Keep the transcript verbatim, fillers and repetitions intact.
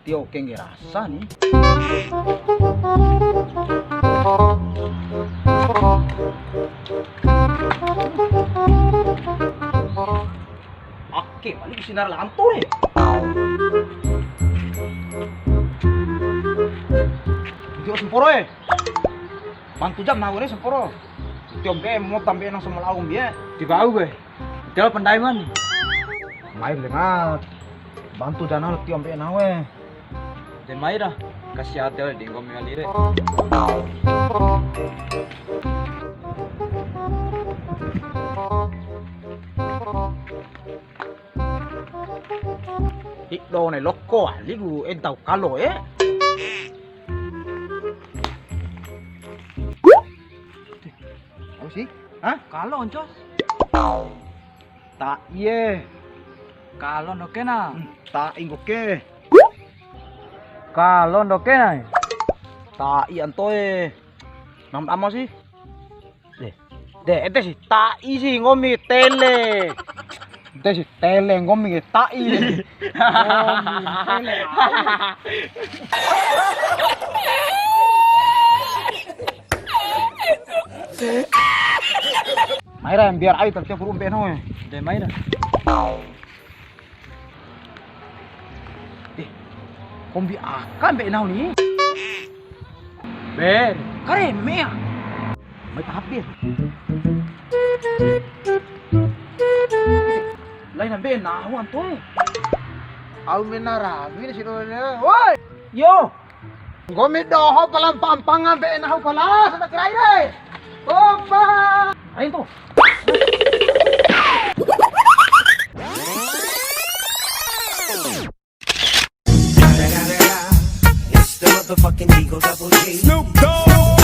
Tio kengge rasa ni. Ake balik sinar lanto ni. Tio semporo e. Bantu jam nahu re semporo. Tio mbe'e mota mbe'e nang sama lau mbie. Di bau gue. Tio pandai man. Mai lenga. Bantu jana tio mbe'e nahu e. De mai ra, kasi ade di nggomi wali re. Hido ne loko wali ku edau kalo e. Au si? Hah? Kalo oncos? Ta'i e. Kalo ndoke na. Hmm, ta'i nggoke. Kalo ndoke na. Ta'i antoe. Nam ama si. De, de, ede si ta'i si nggomi tele. Ede si tele nggomi ke ta'i. Nggomi tele. Mai ra, biar ai tertiup burung beno. De mai ra. Eh, kombi aka mbe'e nahu ni. Ber, kare mea. Mai tahap dia. Lain mbe'e nahu antoe. Au mena rami si do. Woi. Yo. Nggomi doho pala mpampangan mbe'e nahu pala sada kerai re. Opa. Ayo tuh. It's the motherfucking Eagle Double G. Snoop Dogg.